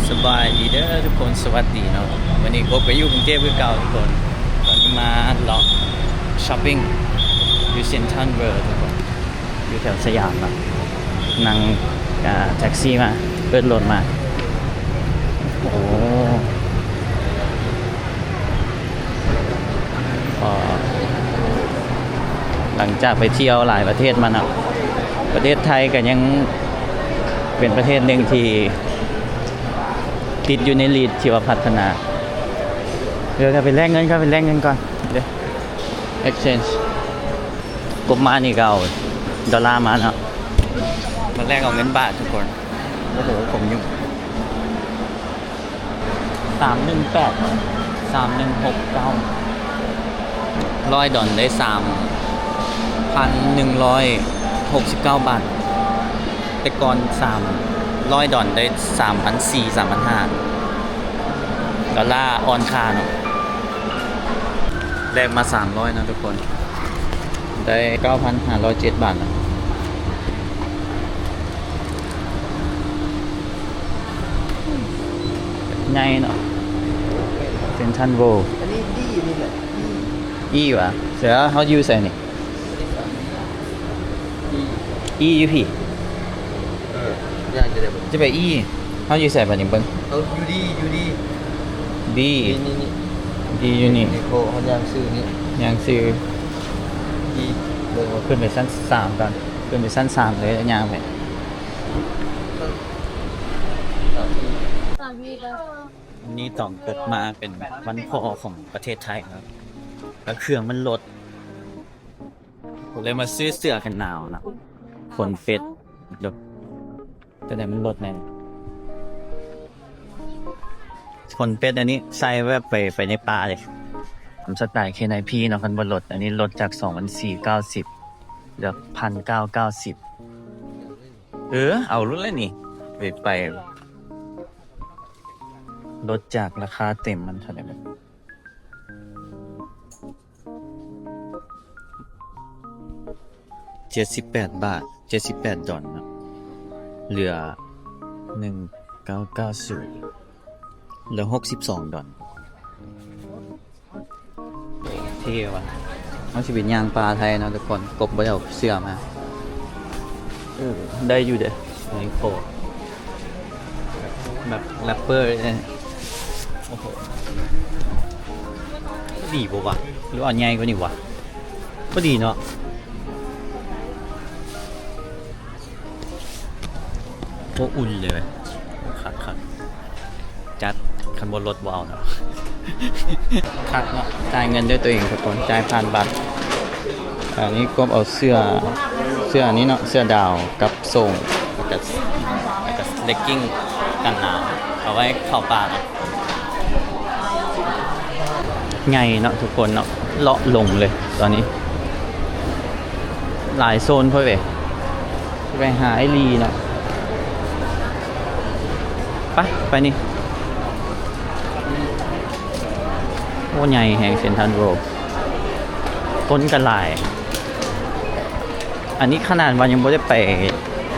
ສະບາຍດີເດີທຸກຄົນ ສະຫວັດດີເນາະ. ມື້ນີ້ພົບກັນຢູ່ກຸງເທບຄືເກົ່າທຸກຄົນ. ຕອນນີ້ມາເລາະຊັອບປິງຢູ່ເຊັນທຣັນເວີລທຸກຄົນ ຢູ່ແຖວສະຫຍາມເນາະ. ນັ່ງ ອ່າ ແທັກຊີມາ ເປີດລົດມາ. ໂອ້ ກໍຫຼັງຈາກໄປທ່ຽວຫຼາຍປະເທດມາເນາະ, ປະເທດໄທກໍຍັງເປັນປະເທດໜຶ່ງທີ່ຕິດຢູ່ໃນລິດທີ່ວ່າພັດທະນາ. ດຽວເຮົາໄປແລກເງິນກ່ອນ, ໄປແລກເງິນກ່ອນເດີ. ເອັກເຊນຈ໌ ກົບມານີ້ກໍເອົາດອນລາມາເນາະ, ມາແລກເອົາເງິນບາດທຸກຄົນ. ໂອ້ໂຫ ຜົມຫຍຸ້ງ. ສາມໜຶ່ງແປດ ສາມໜຶ່ງຫົກເກົ້າ ຮ້ອຍດອນໄດ້ສາມພັນໜຶ່ງຮ້ອຍຫົກສິບເກົ້າບາດ. ແຕ່ກ່ອນສາມຮ້ອຍດອນໄດ້ສາມພັນສີ່ ສາມພັນຫ້າ ດອນລາອ່ອນຄ່າເນາະ. ແລກມາສາມຮ້ອຍເນາະທຸກຄົນ, ໄດ້ເກົ້າພັນຫ້າຮ້ອຍເຈັດບາດເນາະ. ໃຫຍ່ເນາະ ເຊັນທຣັນເວີລ. ອັນນີ້ດີນີ້ແຫຼະ ອີ ອີຫວາ? ເສືອເຮົາຢູ່ໃສນີ້? ອີ ອີຢູ່ພີ້. ເອີ ຍ່າງຈະໄດ້ບໍ່? ຈະໄປອີ ເຮົາຢູ່ໃສບາດນີ້? ເບິ່ງ ເຮົາຢູ່ດີ ຢູ່ດີ ດີ ນີ້ ນີ້ ນີ້ ດີຢູ່ນີ້. ນີ້ໂຄ ເຮົາຍ່າງຊື່ນີ້ ຍ່າງຊື່ດີ. ເບິ່ງວ່າຂຶ້ນໄປຊັ້ນສາມກ່ອນ, ຂຶ້ນໄປຊັ້ນສາມເລີຍ ຍ່າງໄປ. ນີ້ຕ້ອງກົບມາເປັນວັນພໍ່ຂອງປະເທດໄທເນາະ, ແລ້ວເຄື່ອງມັນລົດ. ກໍເລີຍມາຊື້ເສື້ອກັນໜາວນະ, ຂົນເປັດ. ໂດ ຕົວໃດມັນລົດແນ່? ຂົນເປັດອັນນີ້ໃສ່ແບບໄປ ໄປໃນປ່າເດ້. ຕາມສະໄຕເຄນໄອພີເນາະ, ຄັນບໍ່ລົດ. ອັນນີ້ລົດຈາກສອງພັນສີ່ ເກົ້າສິບ ເຫຼືອພັນເກົ້າ ເກົ້າສິບ. ເອີ ເອົາໂລດແຫຼະນີ້ ໄປ ໄປ ລົດຈາກລາຄາເຕັມມັນເທົ່າໃດ? ເຈັດສິບແປດບາດ ເຈັດສິບແປດດອນເນາະ, ເຫຼືອໜຶ່ງເກົ້າເກົ້າສູນ ເຫຼືອຫົກສິບສອງດອນ. ເທ່ວ່ະ. ເຮົາຊິໄປຍ່າງປ່າໄທເນາະທຸກຄົນ, ກົບບໍ່ໄດ້ເອົາເສື້ອມາ. ເອີ ໄດ້ຢູ່ເດ້ ໃນຄໍ ແບບແຣັບເປີເດ້. ໂອ້ໂຫ ພໍດີບໍ່ວະ ຫຼືວ່າໃຫຍ່ກວ່ານີ້ວະ? ພໍດີເນາະ. ໂອ້ ອຸ່ນເລີຍ ຄັກໆ ຈັດ. ຄັນບໍ່ລົດບໍ່ເອົາເນາະ. ຄັກເນາະ, ຈ່າຍເງິນດ້ວຍຕົວເອງທຸກຄົນ, ຈ່າຍຜ່ານບັດ. ອັນນີ້ກົບເອົາເສື້ອ ເສື້ອອັນນີ້ເນາະ, ເສື້ອດາວກັບໂສ້ງ ແລ້ວກະ ແລ້ວກະເລັກກິ້ງກັນໜາວ ເອົາໄວ້ເຂົ້າປ່າເນາະ. ໃຫຍ່ເນາະທຸກຄົນເນາະ, ເລາະລົງເລີຍຕອນນີ້ ຫຼາຍໂຊນໂພດເວີຍ. ໄປຫາໄອ້ລີເນາະ, ໄປ ໄປນີ້. ໂອ້ ໃຫຍ່ແຮງ ເຊັນທຣັນເວີລ, ຄົນກໍຫຼາຍ. ອັນນີ້ຂະໜາດວ່າຍັງບໍ່ໄດ້ໄປ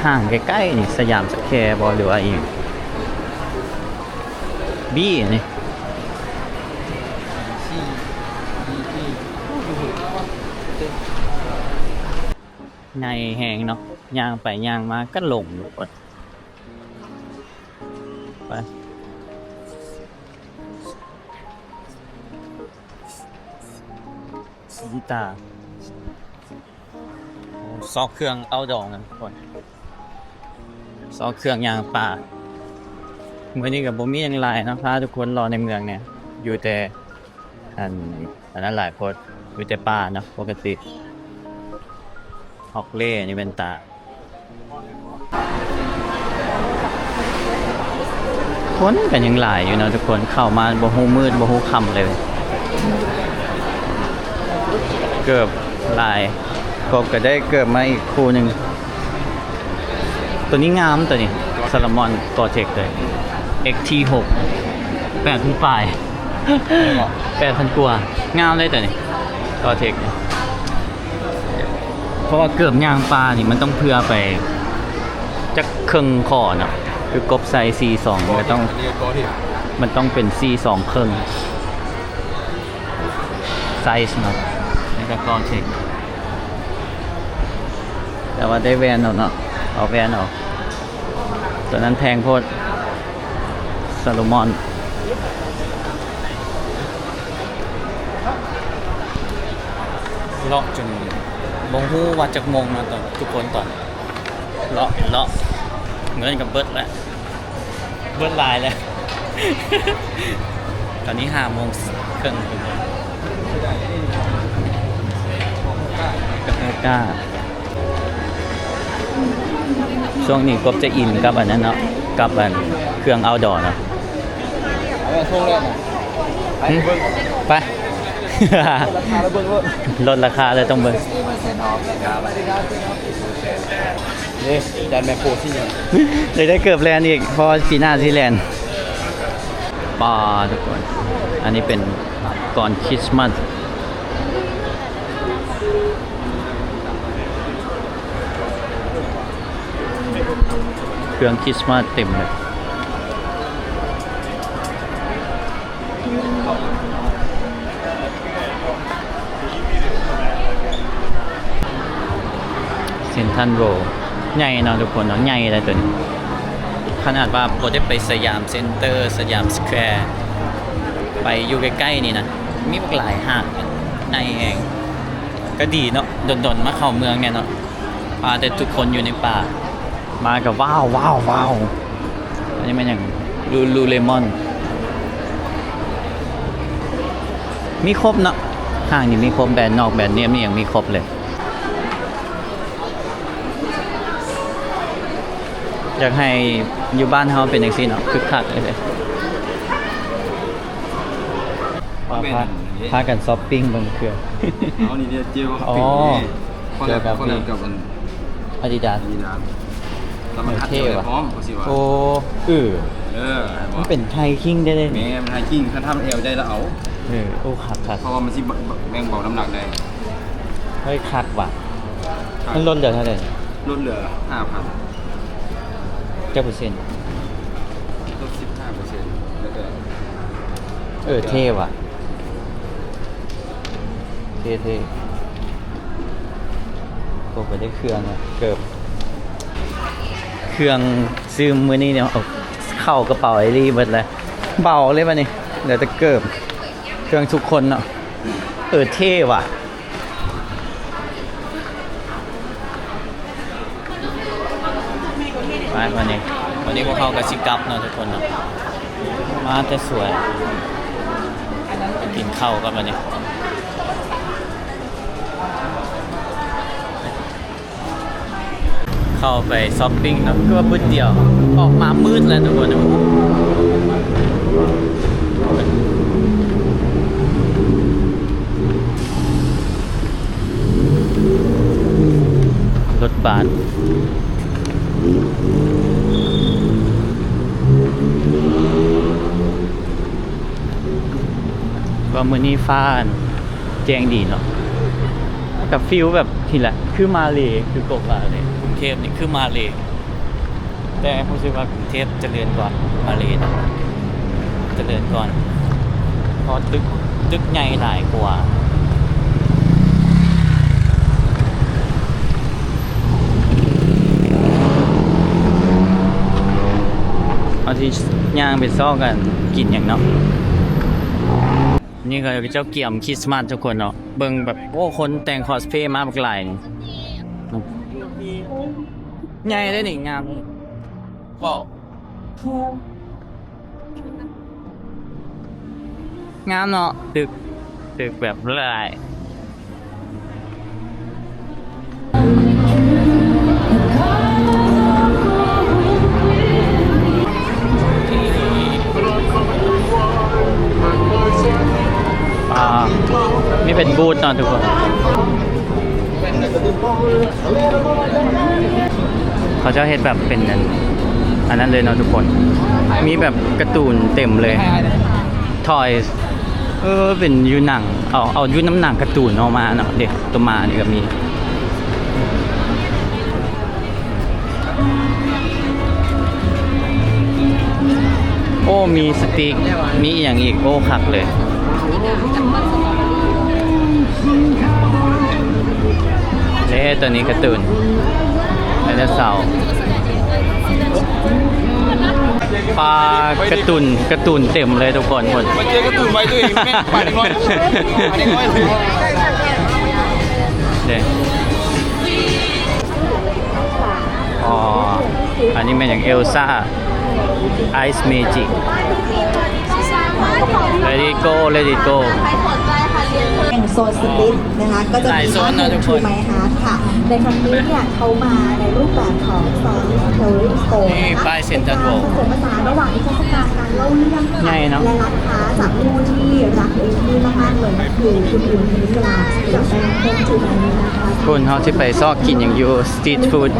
ຫ້າງໃກ້ໆນີ້ ສະຫຍາມສະແຄບໍ ຫຼືວ່າອີ່ຫຍັງ ບີນີ້ ໃຫຍ່ແຮງເນາະ, ຍ່າງໄປຍ່າງມາກໍຫຼົງຢູ່. ໄປ ສີຕາ ໂອ້ ຊອກເຄື່ອງເຕົ້າດອງນະທຸກຄົນ, ຊອກເຄື່ອງຍ່າງປ່າ. ມື້ນີ້ກໍບໍ່ມີຫຍັງຫຼາຍເນາະ, ພາທຸກຄົນເລາະໃນເມືອງນີ້ ຢູ່ແຕ່ ອັນ ອັນນັ້ນຫຼາຍໂພດ, ມີແຕ່ປ່າເນາະ ປົກກະຕິ. ຮອກເລນີ້ແມ່ນຕາ ຄົນກໍຍັງຫຼາຍຢູ່ເນາະທຸກຄົນ, ເຂົ້າມາບໍ່ຮູ້ມືດບໍ່ຮູ້ຄ່ຳເລີຍ. ເກີບຫຼາຍ, ກົບກໍໄດ້ເກີບມາອີກຄູ່ໜຶ່ງ. ຕົວນີ້ງາມ, ຕົວນີ້ Salomon Gore-Tex ເລີຍ ເອັກທີຫົກ ແປດພັນປາຍ ແປດພັນກວ່າ. ງາມເລີຍຕົວນີ້ Gore-Tex ນີ້. ເພາະວ່າເກີບຍ່າງປ່ານີ້ມັນຕ້ອງເຜື່ອໄປຈັກເຄິ່ງຂໍ້ເນາະ, ຄືກົບໃສ່ສີ່ສອງ ມັນກໍຕ້ອງ ມັນຕ້ອງເປັນສີ່ສອງເຄິ່ງ ໄຊເນາະ ແລ້ວກໍກອເທັກ ແຕ່ວ່າໄດ້ແວ່ນເອົາເນາະ ເອົາແວ່ນເອົາ ຕົວນັ້ນແພງໂພດ ໂຊໂລມອນ ເລາະຈົນບໍ່ຮູ້ວ່າຈັກໂມງເນາະ ຕອນ ທຸກຄົນຕອນ ເລາະ ເລາະ ເງິນກໍເບິດແລ້ວ ເບິດຫຼາຍແລ້ວ ຕອນນີ້ຫ້າໂມງເຄິ່ງ ກໍບໍ່ກ້າ ຊ່ວງນີ້ກົບຈະອິນກັບອັນນັ້ນເນາະ ກັບອັນເຄື່ອງເອົາດໍເນາະ ເອົາໄປສົ່ງແລ້ວນະ ໄປເບິ່ງ ໄປ ລົດລາຄາແລ້ວເບິ່ງໂລດ ລົດລາຄາແລ້ວຕ້ອງເບິ່ງ ເດ້ ຈານແມກໂຄຊິຫຍັງ ຢາກໄດ້ເກີບແລ່ນອີກ ເພາະວ່າປີໜ້າຊິແລ່ນ ປາ ທຸກຄົນ ອັນນີ້ເປັນກ່ອນຄຣິສມາສ ເຄື່ອງຄຣິສມາສເຕັມເລີຍ ເຊັນທຣັນເວີລ ໃຫຍ່ເນາະທຸກຄົນເນາະ ໃຫຍ່ເລີຍໂຕນີ້ ຂະໜາດວ່າບໍ່ໄດ້ໄປສະຫຍາມເຊັນເຕີ ສະຫຍາມສະແຄວ ໄປຢູ່ໃກ້ໆນີ້ນະ ມີບັກຫຼາຍຫ້າງ ໃຫຍ່ແຮງ ກໍດີເນາະ ດົນໆມາເຂົ້າເມືອງແດ່ເນາະ ພາແຕ່ທຸກຄົນຢູ່ໃນປ່າ ມາກໍວ້າວ ວ້າວ ວ້າວ ອັນນີ້ແມ່ນຫຍັງ ລູລູເລມອນ ມີຄົບເນາະ ຫ້າງນີ້ມີຄົບ ແບຣນນອກແບຣນເນມນີ້ຍັງມີຄົບເລີຍ ຢາກໃຫ້ຢູ່ບ້ານເຮົາເປັນຈັ່ງຊີ້ເນາະ ຄຶກຄັກເລີຍ ພາ ພາກັນຊັອບປິງເບິ່ງເຄື່ອງ ເອົານີ້ເດ ເຈວກັບ ອໍ ເຈີກັບ ກັບອັນ ອາດິດາສ ອາດິດາສ ແລ້ວມັນ ໂອເຄ ອັດແອວໄດ້ ວ່ະ ພ້ອມ ເຂົາຊິວ່າ ໂອ້ ເອີ ເອີ ເຫັນບໍ່ ມັນເປັນໄຮຄິງໄດ້ເດ ແມ່ນ ໄຮຄິງ ຄັນທຳແອວໄດ້ລະເອົາ ເອີ ໂອ້ ຄັກໆ ເພາະວ່າມັນຊິແບ່ງເບົານ້ຳໜັກໄດ້ ເຮີ້ຍ ຄັກວ່ະ ຄັກ ມັນລົດເຫຼືອເທົ່າໃດ ລົດເຫຼືອຫ້າພັນ ຈັກເປີເຊັນ ລົດສິບຫ້າເປີເຊັນ ແລ້ວກໍ ເອີ ເທ່ວ່ະ ເທ່ໆ ໂອ້ ໄປໄດ້ເຄື່ອງ ເກີບ ເຄື່ອງຊື້ມື້ນີ້ເນາະ ເອົາເຂົ້າກະເປົາໄອລີເບິດແລ້ວ ເບົາເລີຍບາດນີ້ ເຫຼືອແຕ່ເກີບ ເຄື່ອງທຸກຄົນເນາະ ເອີ ເທ່ວ່ະ. ໄປ ວັນນີ້ ວັນນີ້ພວກເຮົາກໍຊິກັບເນາະທຸກຄົນເນາະ ມາແຕ່ສວຍ ໄປກິນເຂົ້າກັນບັດນີ້ ເຂົ້າໄປຊັອບປິງເນາະ ຄືວ່າບຶດດຽວ ອອກມາມືດແລ້ວທຸກຄົນ. ລົດບັສ ວ່າມື້ນີ້ຟ້າແຈ້ງດີເນາະ ແລ້ວກໍຟີລແບບນີ້ແຫຼະ ຄືມາເລ ຄືກົບວ່າເລີຍ ກຸງເທບນີ້ຄືມາເລ. ແຕ່ຮູ້ສຶກວ່າກຸງເທບຈະເລີນກວ່າມາເລນະ ຈະເລີນກ່ອນ ເພາະຕຶກ ຕຶກໃຫຍ່ຫຼາຍກວ່າ. ເຮົາຊິຍ່າງໄປຊອກກັນກິນຫຍັງເນາະ. ນີ້ກໍເຈົ້າກຽມຄຣິສມາສທຸກຄົນເນາະ ເບິ່ງແບບ ໂອ້ ຄົນແຕ່ງຄອສເພລມາບັກຫຼາຍນີ້ ໃຫຍ່ເດ້ນີ້ ງາມ ງາມເນາະ ຕຶກ ຕຶກແບບຫຼາຍ ອ່າ ນີ້ເປັນບູດເນາະທຸກຄົນ ເຂົາເຈົ້າເຮັດແບບເປັນອັນ ອັນນັ້ນເລີຍເນາະທຸກຄົນ ມີແບບກາຕູນເຕັມເລີຍ Toys ເອີ ເປັນຢູ່ໜັງ ເອົາ ເອົາຢູ່ນຳໜັງກາຕູນອອກມາເນາະ ເດ້ ໂຕໝານີ້ກໍມີ ເ ມີສະຕິກ ມີອີ່ຫຍັງອີກ? ໂອ້ ຄັກເລີຍ. ເດ້ ຕົວນີ້ກາຕູນ ໄດໂນເສົາ. ປາ ກາຕູນ ກາຕູນເຕັມເລີຍທຸກຄົນ. ມາເຈີກາຕູນໄວ ຕົວເອງແມ່ນປານນ້ອຍ ປານນ້ອຍເລີຍ. ເດ້ ອໍ ອັນນີ້ແມ່ນຫຍັງ? ເອລຊາ Ice Magic. Let it go, let it go. อย่างโซนสปิตนะคะ ก็จะมี หลายโซนนะทุกคน True My Heart ค่ะ ในครั้งนี้เนี่ยเขามาในรูปแบบของ Storytelling Show นี่ นะคะ ป้าย Central World เป็นการผสมผสานระหว่างนิทรรศการการเล่าเรื่องค่ะ ใหญ่เนาะ และร้านค้าจากผู้ที่รักอินดี้มากๆเลย นั่นคือคุณอุ่น นิยา กับแบรนด์ True My Heart นะคะ คุณ เฮาสิไปซอกกินหยังอยู่ street food?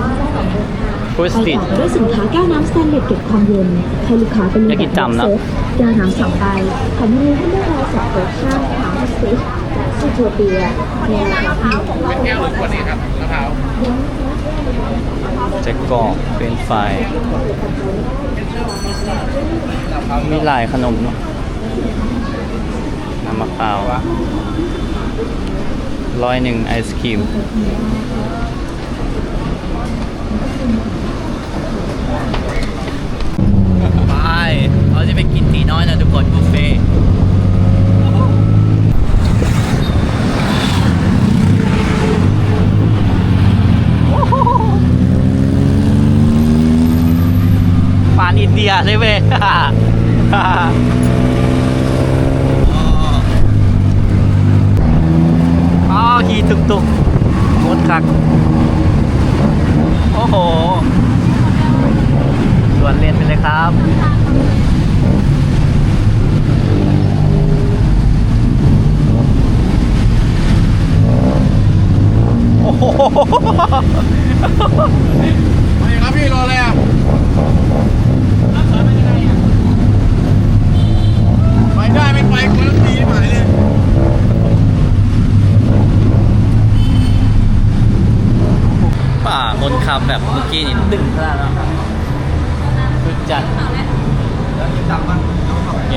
Food street ด้วยสินค้าแก้วน้ำสแตนเลสเก็บความเย็น ให้ลูกค้าเป็น อยากกินตำเนาะ แก้วน้ำสองใบ แถมยังมีให้เลือกรายสองรสชาตินะคะ Swiss และ Zootopia ในราคาเพียง ไส้กรอก เฟรนช์ฟราย มีหลายขนมเนาะ น้ำมะพร้าว ร้อยหนึ่ง ไอศกรีม ไป เฮาสิไปกินຕີນ້ອຍນະທຸກຄົນ ບຸບເຟ. ປານອິນເດຍເລີຍເວີຍ. ອ້າວ ຂີ່ຕຸກໆ ໂຄດຄັກ. ໂອ້ໂຫ ສວນເຫຼັ້ນໄປເລີຍຄັບ. ໂອ້ໂຫ ໄປຄັບພີ່ ລໍແລ້ວ. ໄປໄດ້ໄມ່ໄປ ກວນຕີນໝາຍເລີຍ. ປ້າ ຄົນຂັບແບບເມື່ອກີ້ນີ້ຕຶງຂະໜາດເນາະ. ຄືຈັດ ໂອເຄ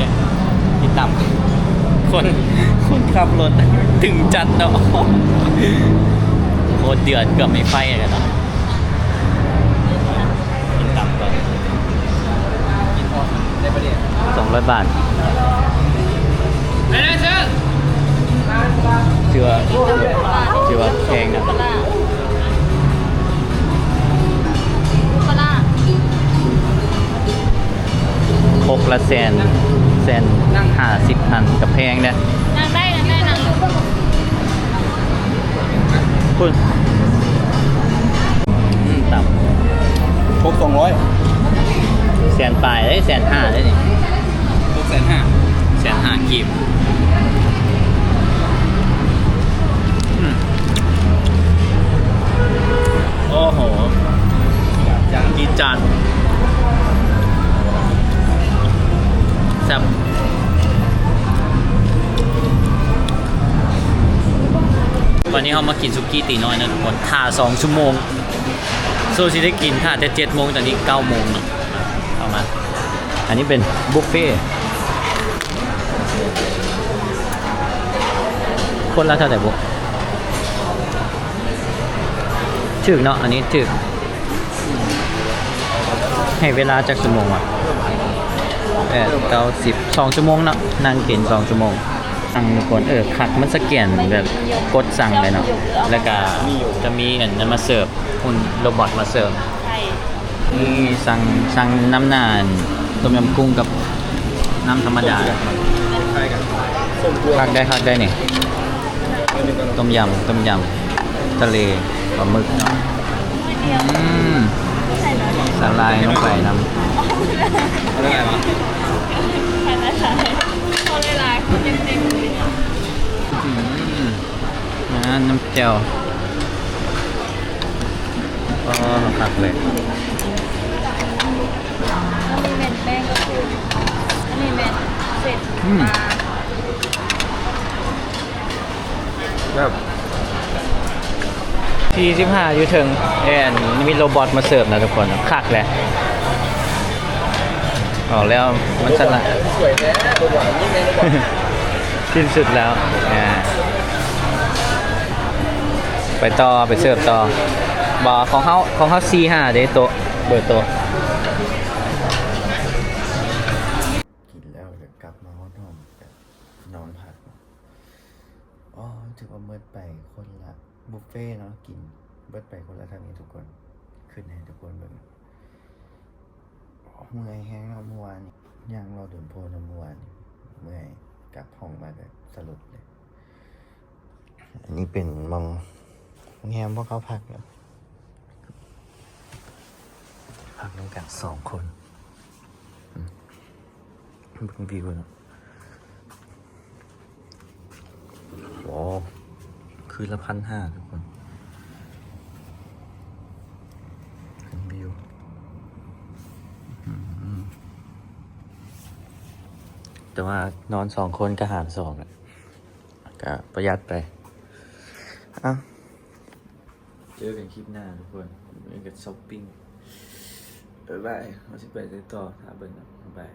ຕິດຕາມ ຄົນ ຄົນຂັບລົດຕຶງຈັດເນາະ. ໂຄດເດືອດ ເກືອບໄມ່ໄຟກັນເນາະ. ກິນຕຳກ່ອນ ສອງຮ້ອຍບາດ ຖືວ່າ ຖືວ່າແພງນະ. ຄົກລະແສນ ແສນຫ້າສິບພັນ ກະແພງເດ້. ນັ່ງໄດ້ ນັ່ງໄດ້ ນັ່ງ. ພຸ້ນ ອືມ ຕຳ ຄົກສອງຮ້ອຍ ແສນປາຍເດ້ ແສນຫ້າເດ້ນີ້ ຫົກແສນຫ້າ ແສນຫ້າກີບ. ອືມ ໂອ້ໂຫ ຈີດຈາດ ແຊບ. ວັນນີ້ເຮົາມາກິນສຸກີ້ຕີນ້ອຍນະທຸກຄົນ ຖ້າສອງຊົ່ວໂມງ ໂຊຊິໄດ້ກິນຖ້າແຕ່ເຈັດໂມງ ຕອນນີ້ເກົ້າໂມງເນາະ. ເຂົ້າມາ ອັນນີ້ເປັນບຸບເຟ ຄົນລະເທົ່າໃດບຸ? ຖືກເນາະ ອັນນີ້ຖືກ. ໃຫ້ເວລາຈັກຊົ່ວໂມງວະ? ແປດ ເກົ້າ ສິບ ສອງຊົ່ວໂມງເນາະ ນັ່ງກິນສອງຊົ່ວໂມງ. ສັ່ງທຸກຄົນ ເອີ ຄັກ ມັນສະແກນແບບກົດສັ່ງເລີຍເນາະ ແລ້ວກະຈະມີອັນນັ້ນມາເສີບ ຮຸ່ນໂຣບອດມາເສີບ. ນີ້ສັ່ງ ສັ່ງນ້ຳໜ້າ ຕົ້ມຍຳກຸ້ງກັບນ້ຳທຳມະດາ. ຄັກໄດ໋ ຄັກໄດ໋ນີ້. ຕົ້ມຍຳ ຕົ້ມຍຳທະເລ ປາໝຶກເນາະ. ອືມ ສາຫຼ່າຍລົງໄປນຳ. ອືມ ອ່າ ນ້ຳແຈ່ວ ອໍ ຄັກເລີຍ. ອັນນີ້ແມ່ນແປ້ງກໍຄື ອັນນີ້ແມ່ນເສັ້ນ ອືມ ແບບ ທີສິບຫ້າ ຢູ່ເທິງ ແອນ ມີໂຣບອດມາເສີບນະທຸກຄົນ ຄັກແຫຼະ. ອອກແລ້ວ ມັນສະຫຼາຍ ສວຍແທ້ ເບິ່ງວ່າ ຍິງແມ່ນບໍ່ ສິ້ນສຸດແລ້ວ ອ່າ ໄປຕໍ່ ໄປເສີບຕໍ່ ບໍ່ ຂອງເຮົາ ຂອງເຮົາສີ່ຫ້າເດ້ ໂຕະ ເບີໂຕະ ກິນແລ້ວກໍກັບມາຮອດຫ້ອງ ກໍນອນພັກ. ອໍ ຖືວ່າໝົດໄປຄົນລະ ບຸບເຟເນາະ ກິນເບິດໄປຄົນລະເທົ່ານີ້ທຸກຄົນ ຂຶ້ນໃຫ້ທຸກຄົນເບິ່ງ ເມື່ອຍແຮງເນາະ ເມື່ອວານນີ້ ຍ່າງເລາະດົນໂພເນາະ ເມື່ອວານນີ້ ເມື່ອຍ ກັບຫ້ອງມາກໍສະຫຼຸບເລີຍ. ອັນນີ້ເປັນໝ່ອງໂຮງແຮມພວກເຮົາພັກເນາະ ພັກນຳກັນສອງຄົນ ອືມ ເບິ່ງວິວເນາະ ໂອ້ ຄືນລະພັນຫ້າທຸກຄົນ ເບິ່ງວິວ ອືມ ແຕ່ວ່ານອນສອງຄົນກໍຫານສອງແຫຼະ ກໍປະຢັດໄປ ເອົ້າ ເຈີກັນຄລິບໜ້າທຸກຄົນ ເບິ່ງກັນຊັອບປິງ ບາຍບາຍ ເຮົາຊິໄປໃສຕໍ່ ຖ້າເບິ່ງເນາະ ບາຍບາຍ.